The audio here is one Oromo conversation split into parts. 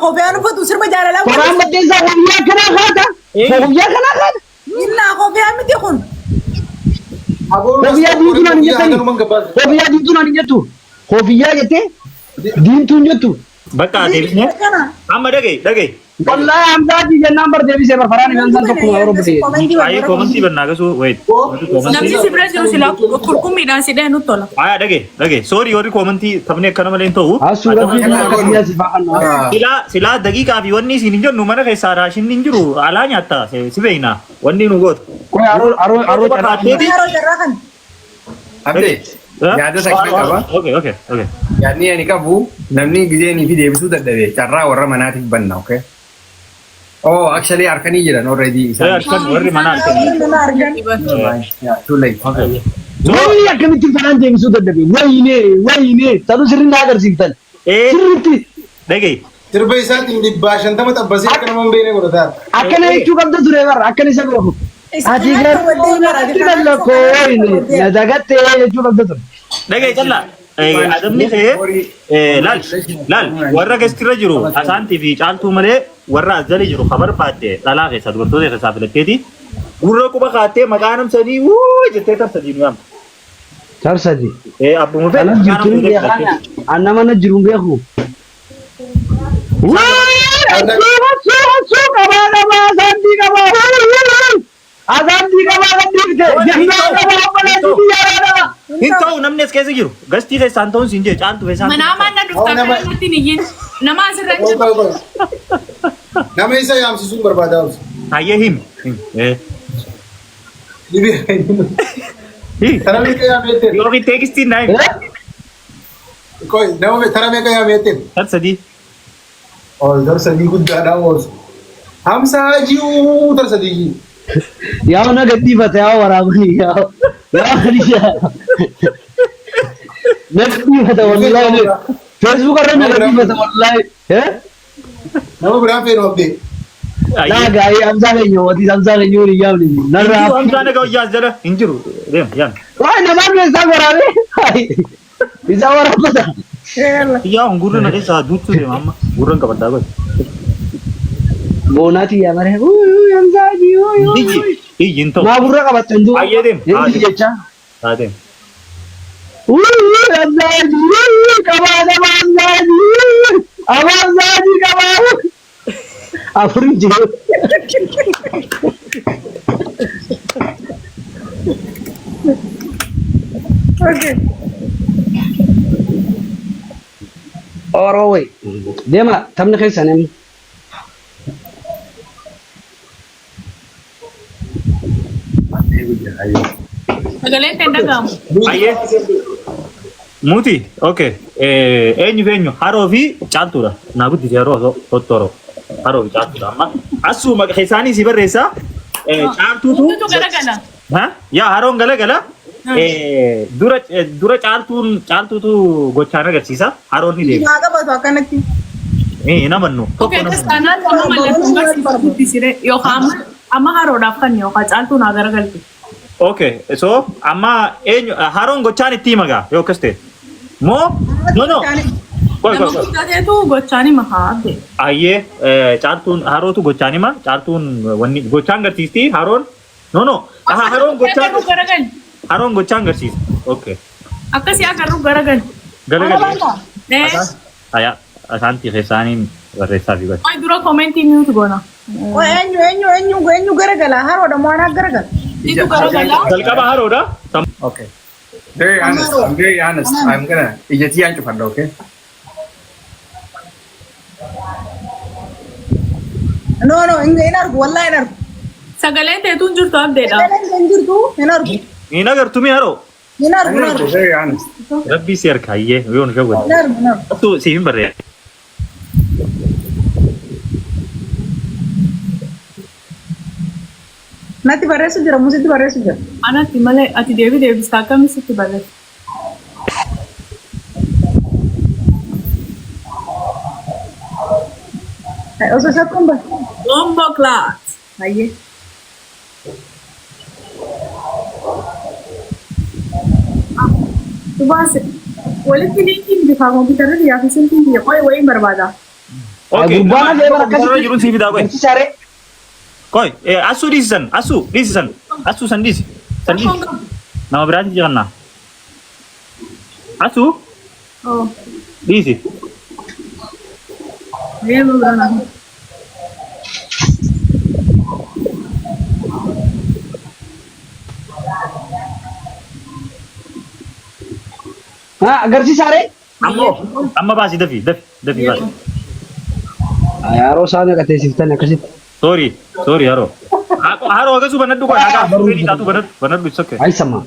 Kofiyaan uffatu sirba jaalalaa Faraan Baddeessaa kofiyyaa akkanaa kaata. Kofiyyaa akkanaa kaata. Innaa kofiyaa miti kun. Kofiyyaa diimtuu naan hin jettani. Kofiyyaa diimtuu naan hin jettu. Kofiyyaa jettee diimtuu hin jettu. Bakka deebisne. Kana. Amma dhaga'i dhaga'i. Wallaahi Hamzaatii jennaan bar deebisee bar Faraan Hamzaan tokkuma yeroo bitee. Ayyee koomantii bannaa gasuu wait. Namni si bira jiru silaa qurqummiidhaan si dhahee nutti tola. Ayaa dhaga'i dhaga'i. Sorry warri koomantii taphni akkana malee hin ta'u. Asuu rabbii kan akkasii asii fa'aa. Silaa silaa daqiiqaa fi wanni isin hin jennu mana keessaa raashinni hin jiru alaa nyaatta si beekna wanni nu gootu. Qoy aroo aroo aroo carraa. Yeroo jarraa kana. Abdee yaada takka qaba. Okay okay okay. Yaadni ani qabu namni gizeenii fi deebisuu dadhabe carraa warra manaatiif banna okay? Oh actually harkanii jiran already isaan. Harkan warri manaa harkan. Warri mana argan. Yeah, too late. Okay. Wayii akkamitti Faraan deebisuu dadhabe. Wayinee wayinee sanuu sirrii na agarsiiftan. Eh Sirriitti dhaga'i. Sirba isaatiin 150 xabbasee akka nama hin beekne godhataa. akkana jechuu qabda ture bar akkana isa bira kutu. Ati garuu natti mallattoo wayine na dagattee jechuu qabda ture. Dhaga'i callaa. Adabni kee laal laal warra gastirra jiru asaantii fi caaltuu malee warra as jala jiru ka barbaadde dhalaa keessaa dubartoota keessaa filatteeti gurra quba kaattee maqaa namsanii wuu jettee tarsadii nu yaamta. Tarsadi. Abbuma fedhe Kanas maqaa jirtu hin nama beekan. An nama na jiru hin beeku. Suuqa qabaa qabaa asaantii qabaa. Asaantii qabaa kan dhiifte. Jannaa qabaa obboleettii biyyaa qaba. Hin ta'u namni as keessa jiru gastii keessaan ta'uun siin jee caaltu keessaan. Manaa maal na dhufta Oh, nama- akka namatti hin iyyin. Nama asirra hin jiru. Nama isa yaamsisuun barbaadaa obsa. Hayyee himi. Himi. Tara meeqa yaameetteen? Yookiin teekstiin naa himi. Qoy nama tara meeqa yaameetteen? Tar sadii. Ol tar sadii guddaadhaa oolchu. Hamsa Hajii tar sadii. Yaa na gadhiifate yaa waraabanii yaa yaa Khadija. Na gadhiifate wallaahi. Facebook irra na gadhiifate wallaahi. Nama biraan feenu abdee. Naa gaa'ee Hamzaa keenya watii Hamzaa keenya waliin yaamne narraa. Hamzaa nagaa wayyaa as jala hin jiru. Deem yaam. Waay namaan keessaa waraabee. Isa waraabbata. Yaa gurra na keessaa duuchuu deema amma gurra hin qabaddaa godhe. Boonaati yaa bare. Uy Hamzaa ji uy uy. Iyyi iyyi hin ta'u. Maa gurra qabattan duuba. Ayyee deem. Iyyi jecha. Haa deem. Uy uy Hamzaa ji uy uy qabaa qabaa Hamzaa ji uy uy. Abaa Hamzaa ji qabaa. Afurii jiru. Okay. Oroo wayi. Deema taphni keessan inni. Sagaleen kan dhaga'amu. Ayyee. Muti okay. Eenyu fi eenyu haroo fi caaltuudha. Naa guddise haroo osoo tottoroo. Haroo fi caaltuudha amma. Asuma isaanii si barreessaa. Caaltuutu. Hundatu garagala. Ha? Yaa haroon galagala. Dura dura caaltuun caaltuutu gochaan agarsiisa. Haroon ni deema. Maa qabatu akkanatti. Hin amannu. Tokko Okay, nama. akkas taanaan amma mallattoo agarsiisu guddisire yookaan amma amma haroodhaaf kan yookaan caaltuu naa garagalti. Okay, so amma eenyu haroon gochaan itti hima gaa yoo akkas ta'e. Moo no no. Qoy Nama qoy qoy. guddateetu gochaan hima haa abde. Ayyee caaltuun harootu gochaan hima caaltuun wanni gochaan agarsiisti haroon no no aha haroon gochaan Agarru garagali. haroon gochaan agarsiisa. Okay. Akkasii agarru garagali. Galagali. Eh, Aya asaantii keessaaniin barreessaa fi godhe. Qoy dura koomentii mute goona. Qoy eenyu eenyu eenyu eenyu garagala haroodha moo anaa garagala? Situ garagala. Jalqaba haroodha. Okay. Very honest. I'm very honest. I'm gonna ija tiyyaan cufadha okay? No no hin argu wallahi hin argu. Sagaleen teetuun jirtu abdeedha. Sagaleen kan jirtu hin argu. Hin agartu mi haroo? Hin argu hin argu. Very honest. Rabbii si harka ayyee yoo nu shawwate. Hin argu hin argu. Tu siif hin barreessa. Natti barreessu jira musitti barreessu jira. Anatti malee ati deebii deebistaa akkamitti sitti barreessa? Osoo shakkuun bara. Bombo class. Hayyee. Dubaase walitti liinkiin bifaa kompiitarri biyyaa fi silkiin biyya qo'ee wayii barbaada. Okay. Gurbaan Nama hafee bara kompiitara jiruun sii fidaa qoy. Barsiisaaree. Qoy asuu dhiisisan asuu dhiisisan asuu san dhiisi san dhiisi. Nama biraatti jirannaa. Asuu Oh. dhiisi. Reeba biraan. Haa agarsiisaaree. Ammoo amma baasi dafi dafi dafi baasi. Yeroo isaan naqateessiftan akkasitti. Sorry sorry haroo. Haroo agasuu banadhu qoy hagaa ready taatu banadhu banadhu it's okay. Ayi sama.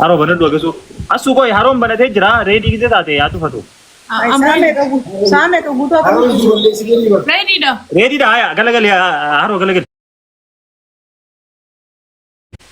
Haroo banadhu agasuu. Asuu qoy haroon banatee jira ready gisee taate yaa tufatu. Saamee qabu guutuu Haroon ijoollee si gadi bara. Reediidha. Ready dha haya galagali haroo galagali.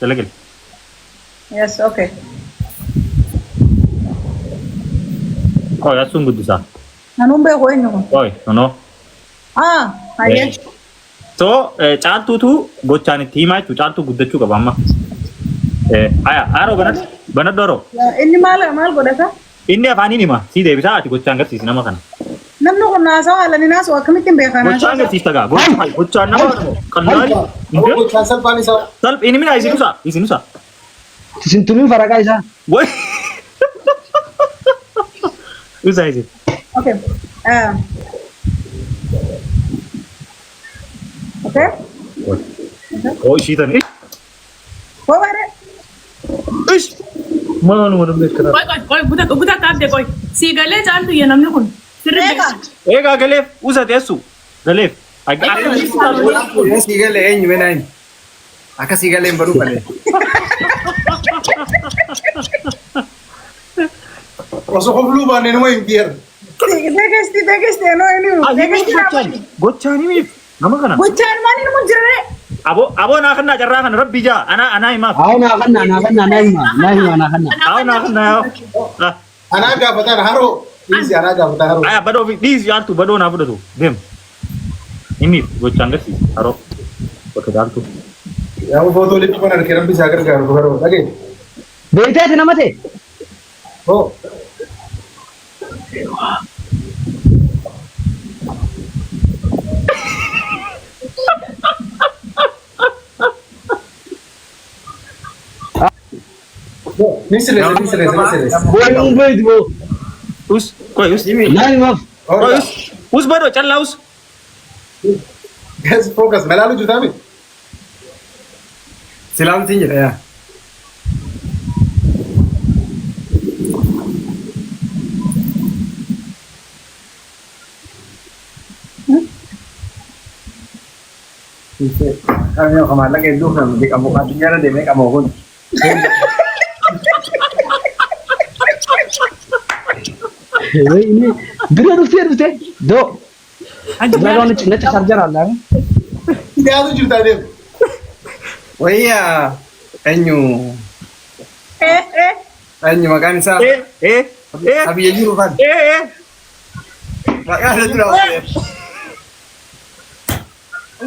Galagali. Yes, okay. Qoy asuun guddisaa. Nanuun beeku eenyu kun? Qoy no. Ah, hayyee. So caaltuutu gochaan itti himaa jechuudha. Caaltuu guddachuu qaba amma. Haya haroo banadhu banadhu haroo. Inni maal maal godhata? Inni afaaniin hima. Si deebisaa ati gochaan garsiisi nama kana. Namni kun naasawa haala ni naasoo akkamittiin beekaa Gochaan naasawa? agarsiista gaa. Gochaan nama qallaali. Aboo gochaan salphaan isaa. Salphi inni mina isin usa isin usa. Isin tumiin faraqaa isaa. Wai. Usa isin. Okay. Okay. Oh ishii tani. Bobaare. Ish. Maaluma namni akkana. Qoy qoy qoy guta guta kaabde qoy. Sii galee caaltu iyya namni kun. Sirri Eega. Eegaa galeef usa teessu. Galeef. Sii galee eenyu mee naan? Akka sii galee hin baduu malee. Osoo kofluu baannee numa hin biyar. Teekesti teekesti enoo inni. Himiif gochaan. Gochaan himiif. Nama kana. Gochaan maal inni mun jirre? Aboo aboo naa kannaa carraa kana rabbi jaa anaa anaa himaaf. Haa naa kannaa naa kannaa naa hima naa hima naa kannaa. Haa naa kannaa yaa. Anaa gaafataan haroo. Dhiisi anaa gaafataan haroo. Aya badoo fi dhiisi caaltu badoo naa fudhatu. Deem. Himiif gochaan garsiisi haroo. Bakka caaltu. Yaa footoo lippii kan argee rabbi isaa gargaaru haroo. Dhagee. Beekteeti nama ta'e. Hoo. Ni sirreessa ni sirreessa ni sirreessa. Booyuun beekti boo. Us qoy us. Naa himaaf. Qoy us. Us badoo callaa us. Guys focus melaalu jirtaa mi? Silaamtiin jedha yaa. Kami yoo maallaqa hedduu kan qabu addunyaarra deemee qabu kun. Inni bira dhuftee dhuftee doo. Doo nacha sarjara allaa. Dhiyaatu jirtaa deemu. Wayyaa eenyu Eh eh. eenyu maqaan isaa Eh eh eh abiyya jiru kan eh eh. maqaan isaa dura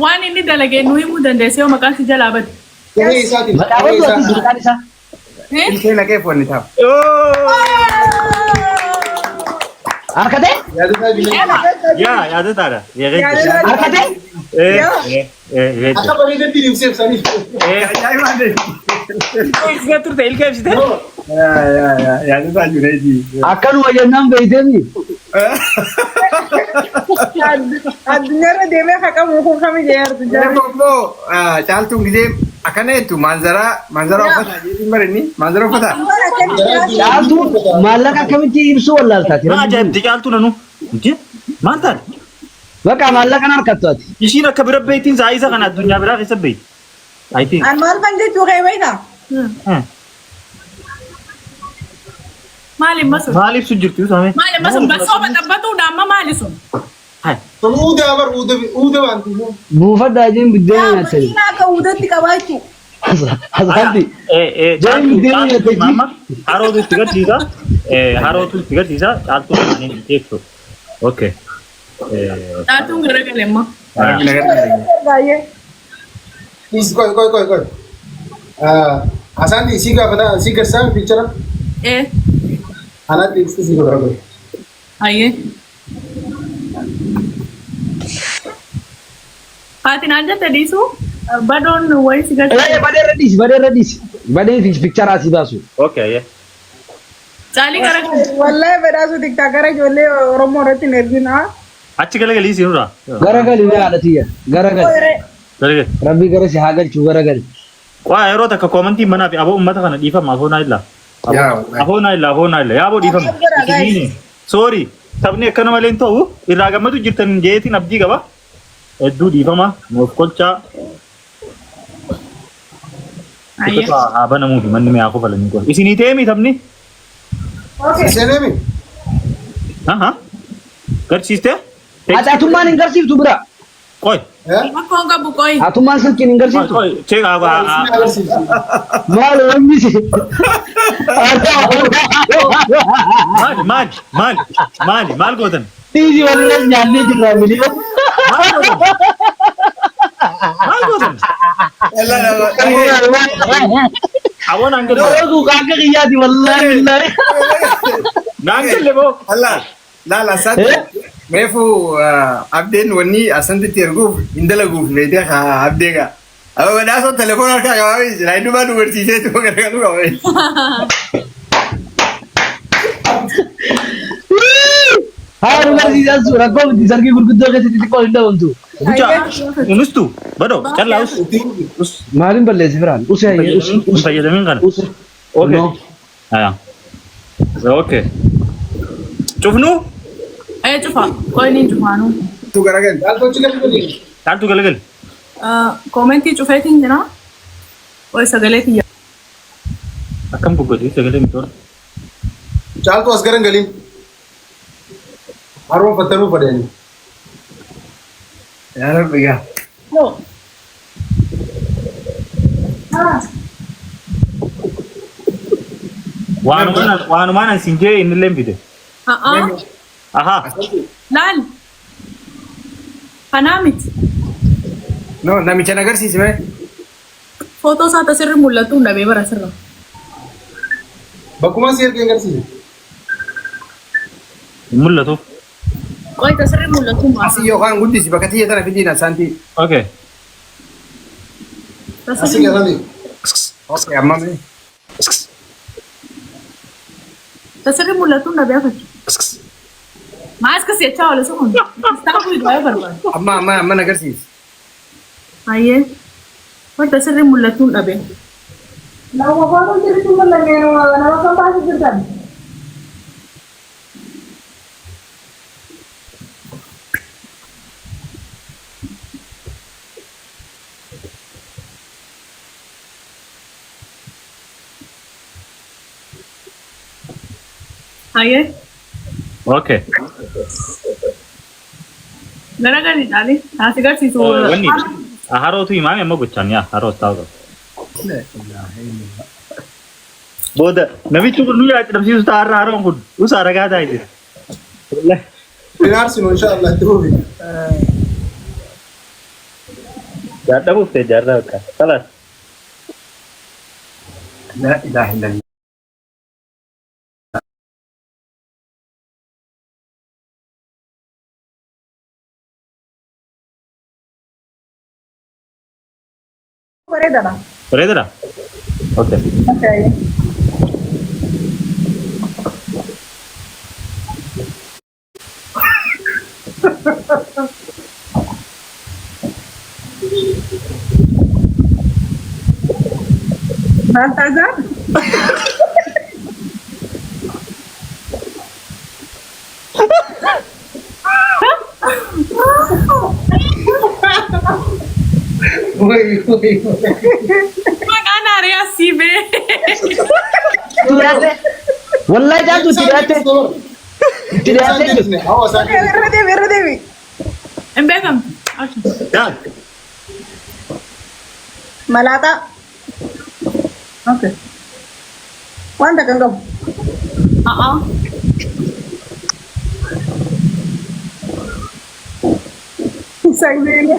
Waan inni dalagee nu himuu dandeesse yoo maqaan si jalaa bade. Gahee isaatiin. Maqaa Gahee baddu ati isaa. maqaan isaa. Ilkee naqee foonni ta'a. Harkatee? Yaadataa jiru. Yaa yaadataadha. Harkatee? Eh eh eh. Akka bareedatti ibseef saniif. Eh. Ajaa'ibaa ta'e. Ilkee turte ilkee ibsite. Yaa yaa yaa yaadataa jireeji. Akkanuma jennaan beekteemi. Addunyaarra deemee haqamu kun kami jee addunyaarra. Immoo caaltuun gisee akkana jettu maanzaraa maanzaraa uffataa jeetiin barinni maanzaraa uffataa. Caaltuun maallaqa akkamitti ibsuu wallaaltaati. Maa ajaa'ibti caaltuu nanu. Maal taate? Bakka maallaqan harkattu ati. Ishiin akka bira beektiin sa'a isa kana addunyaa biraa keessa beekti. I think. An maal kan jechuu kee beektaa? Maali masu? Maal ibsu jirti usaame? Maali masu? Basoo baxabbatuudha amma maali sun? Hai. Sun uuda bar uuda uuda waan ta'eef. Buufadhaa jeen buddeena nyaatanii. Makiinaa akka uudatti qabaachuu. Asaanti. Eh eh Jeen caaltuu buddeena caaltuu nyaatanii. amma harootu itti garsiisa. Eh harootu itti garsiisa caaltuu afaaniin itti jechuudha. Okay. Eh Caaltuun garagale immoo. Baay'ee. Dhiisi qoy qoy qoy qoy. Asaanti isii gaafataa isii garsaa fiichara. Eh Anaatti ibsi isii godhaa qoy. hayyee. Haati naan jette dhiisu badoon wayii si galche. Eh, badee irra dhiisi, badee irra dhiisi. Badee fi picture asii baasu. Okay, yeah. Caalii gara gali. Wallahi badhaasu tiktaakara ijoollee Oromoo irratti hin erginaa. Achi galagalii si nurraa. Garagali mee haadha tiyya. Garagali. Galagali. Rabbi gara si haa galchu garagali. Waa yeroo takka koomantiin manaa fi aboo uummata kana dhiifama afoo naa illaa. Yaa wallahi. Afoo naa illaa afoo naa illaa yaa aboo dhiifama. Isiniini. Sorry taphni akkana malee hin ta'u irraa gammadu jirtan jeetiin abdii qaba. Hedduu dhiifama nuuf kolchaa. Ayya. Haa banamuufi manni mi'aa kofalanii qofa. Isinii ta'eemi taphni? Seeneemi. Aha. Garsiistee? Ati atummaan hin garsiiftu bira. Qoy. Rakkoon qabu qoyi. Atummaan silkiin hin garsiiftu. Qoy. Cheek haa. Maal wanni si. Maali maali maali maali maal gootan? Dhiisi walirras nyaannee jirra miliyoon. Maal gootan? Maal gootan? Aboon aan galle. Dhuguu akka kiyyaati wallaahi billaahi. Naan galle boo. Allah laala asanti reefu abdeen wanni asantitti erguuf hin dalaguuf beekee haa abdee gaa. Amma badhaasoo telefoon harkaa qabaa jira hundumaa nu barsiisee tuma gargaaruu qaba. Haa nu barsiisan sun rakkoo miti sargii gurguddoo keessatti xiqqoo hin dhabamtu. Gucaa. Unustu. Badoo. Callaa us. Us. Maaliin balleessi firaan? Usee hayyee us Hin us fayyadamin kana. us. Okay. No. Aya. Okay. Cufnu? Ee cufa. Qoyi ni cufaanu. Tu garagal. Caaltuu galagali. Caaltuu galagali. Koomentii cufeetiin jira. Qoyi sagalee kiyya. Akkam goggotii sagalee miti. Caaltuu as garan galiin. Haroo fattanuu fadheeni. Yaa Rabbi gaa. Waanumaan an siin jee inni illee fide. A'aa. Ahaa. Laal. Kanaa miti. No namicha na agarsiisi mee. Footoo isaa tasirri mul'atu hin dhabee bara sirra. Bakkuma si ergee agarsiise. Hin mul'atu. Qoyi tasirri mul'atu maal? Asii yookaan guddisi bakka tiyya tana fidiin asanti. Okay. Asii Tasirri galanni. Okay amma mee. tasirri mul'atu hin dhabee afachi. Maas kas jechaa oola sun. Istaafuu iddoo barbaadu. Amma amma amma na agarsiisi. Ayyee. Wanta sirri mul'atu hin dhabee. Nama fotoon sirriitti mul'anne nama kan baasu jirtan. Ayyee. Okay. Garagalii caalii. Taasi garsiisu. Wanni harootu himaame amma gochaan yaa haroo taa'u qaba. Booda namichi kun nu yaadamsiisu ta'a har'a haroon kun usaa ragaa taa'e jira. Binaarsinu inshallah itti fufi. Jaadhabuuf ta'e jaarraa bakka. Kalaas. La ilaha illallah. Bareedaadha. Bareedaadha? Okay. Okay. Baltazar? Maqaan Ariyaa Siibee. Itti dhiyaatte. Wallaahi caaltuu itti dhiyaatte. Itti dhiyaatte jirti. Irra deebi, irra deebi. Hin beekamtu. Yaa. Malaaxaa. Okay. Wanta kan qabu. A'aa. Sagalee.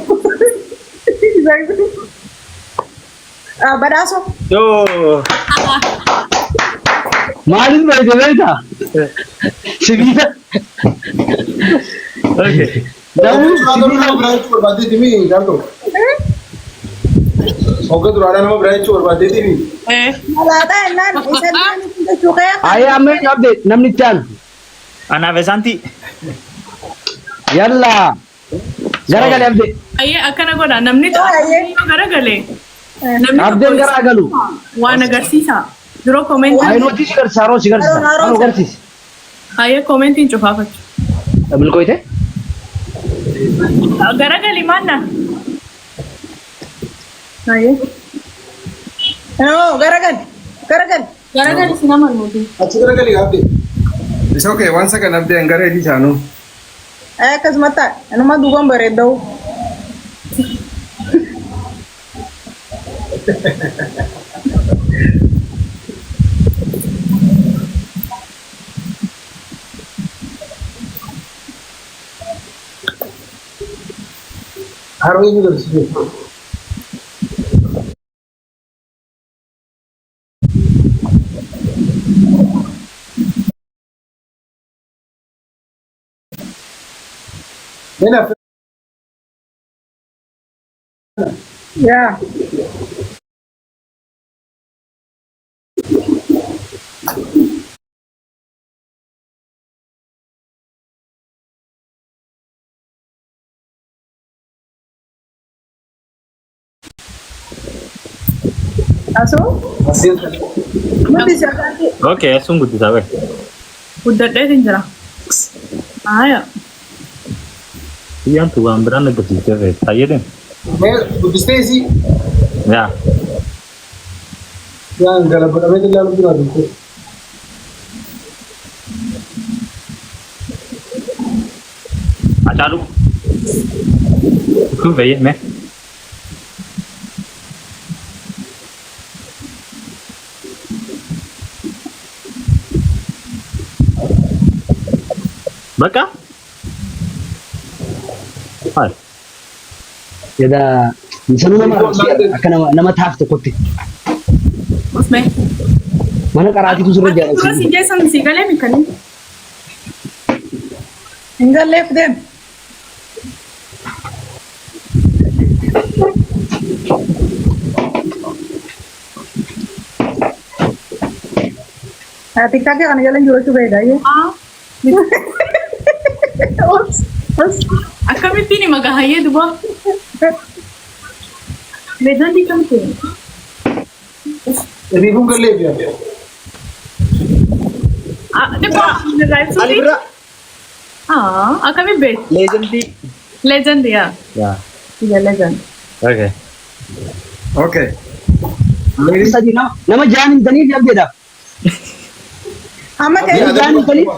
Sagalee. Badhaasoo. Yoo. Maaliin bareede beektaa? Sibiila. Okay. Namni nama biraa jechuu barbaadeeti mi jaaltu? Hogga duraadhaa nama biraa jechuu barbaadeeti mi? Malaaxaa jennaan isa jechuu kee. Ayee amma eenyu abdee namni itti aanu. Anaaf esaanti. Yallaa. Garagalee abdee. Ayyee akkana godha namni Ayyee. tokko garagalee. Namni Abdeen tokko garagalu. waan agarsiisa. Yeroo koomentii Ayi nuti si garsiisa haroo si garsiisa. Haroo garsiisa. ayyee koomentiin cufaafachuu. Milkooyte? Garagali maanna. Ayyee. No, garagal. Garagal. Garagali si nama nuti. Achi garagali abdee. It's okay, one second abdee hangara hidii isaanuu. Akkasuma ta'a. Anuma duuban bareedda'u. Haroo eenyu garsiisa? Nena Yaa. Asoo nuti si asaanti. Okay, asuun guddisaa bee. Guddadheetiin jira. Aaya. Guyyaan tu waan biraan agarsiistee feete. Fayyadame. mee guddistee isii Yaa. yaan galabbadhamee ilaalu jira dukkoo. Hacaaluu. Kun fayyadame. Bakka? Maal? Jedha sanuu nama arrabsee akka nama nama taaf tokkotti. Usmee. Mana qaraatiitu sirra Dura jaallatama. si geessan si galee mikanii. Hin galleef deem. Tiktaakii kana jala hin jiru jechuu fayyada. Ah. Oops. Oops. Akkamittiin hima gahayyee duba. Leejandii kamtu. Riifuun gallee fi abdee. Xiqqoo irraa Ali ibsuuti. birraa. Ah, akkamiin beektu? Leejendii. Leejandii yaa. Yaa. Ija leejandii. Okay. Okay. Sadii nama nama jaan hin taniif abdeedhaaf. Amma Nama jaan hin taniif.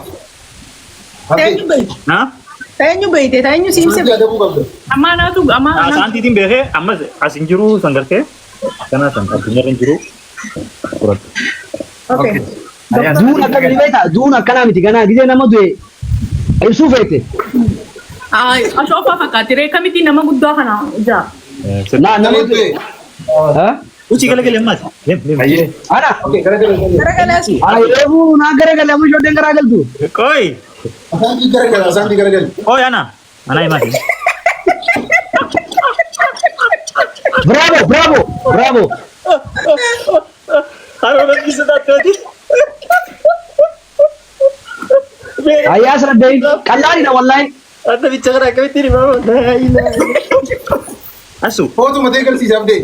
eenyu beeyte? Na? Eenyu beeyte? Eenyu siimse Asantii adabuu qabda. Amaa naatu amaa naatu. Asaantiitiin beekee ammas as hin jiru san gartee kana san addunyaarra hin jiru. Fudhadhu. Okay. Duun akka gadi beektaa duun akkanaa miti ganaa gizee nama du'e ibsuu feete. Ashoofaa fakkaatti ree kamittiin nama guddaa kana ija. Naa nama du'e. Ha? Uchi galagalee ammaas. Deem deem. Ayyee. Ana. Okay, garagala. Garagalee asu. Ayi reefu naa garagale amma ijoolleen garagaltu. Qoy. Asantii garagala, asantii garagala. Qoy ana. Ana himaati. Bravo bravo bravo. Haroo rabbi sodaattooti. Ayyaa asirra qallaaliidha wallaahi. Adda bicha kana akkamittiin himamu? Asu. Footu matee galsiisa abdee.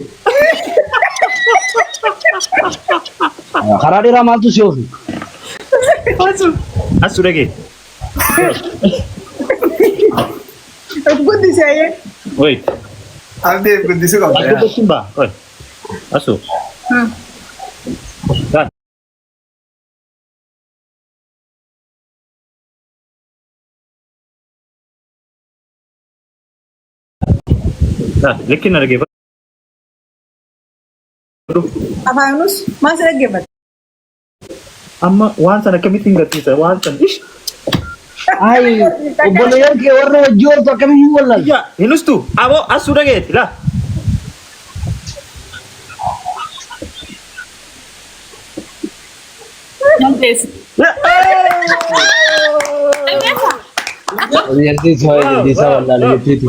Karaa dheeraa maaltu si oofu? Asu. Asu dhagee. Of guddise ayyee. Wait. Abdee guddisuu qabda. As yaa. dubbachuun ba'a. Qoy. Asu. Laal. Laal. Likki na dhaggeeffadhu. Afaanus maal si dhaggeeffate? Amma waan sana akkamittiin garsiisa? Waan sana ish. Ayi obboleeyyan kee warra wajjii ooltu akkamiin wallaalu? Yaa hinustu aboo asuu dhageeti laa. Dandeessi. Dandeessa. Jaldeessi waa'ee jaldeessaa wallaalee jetteeti.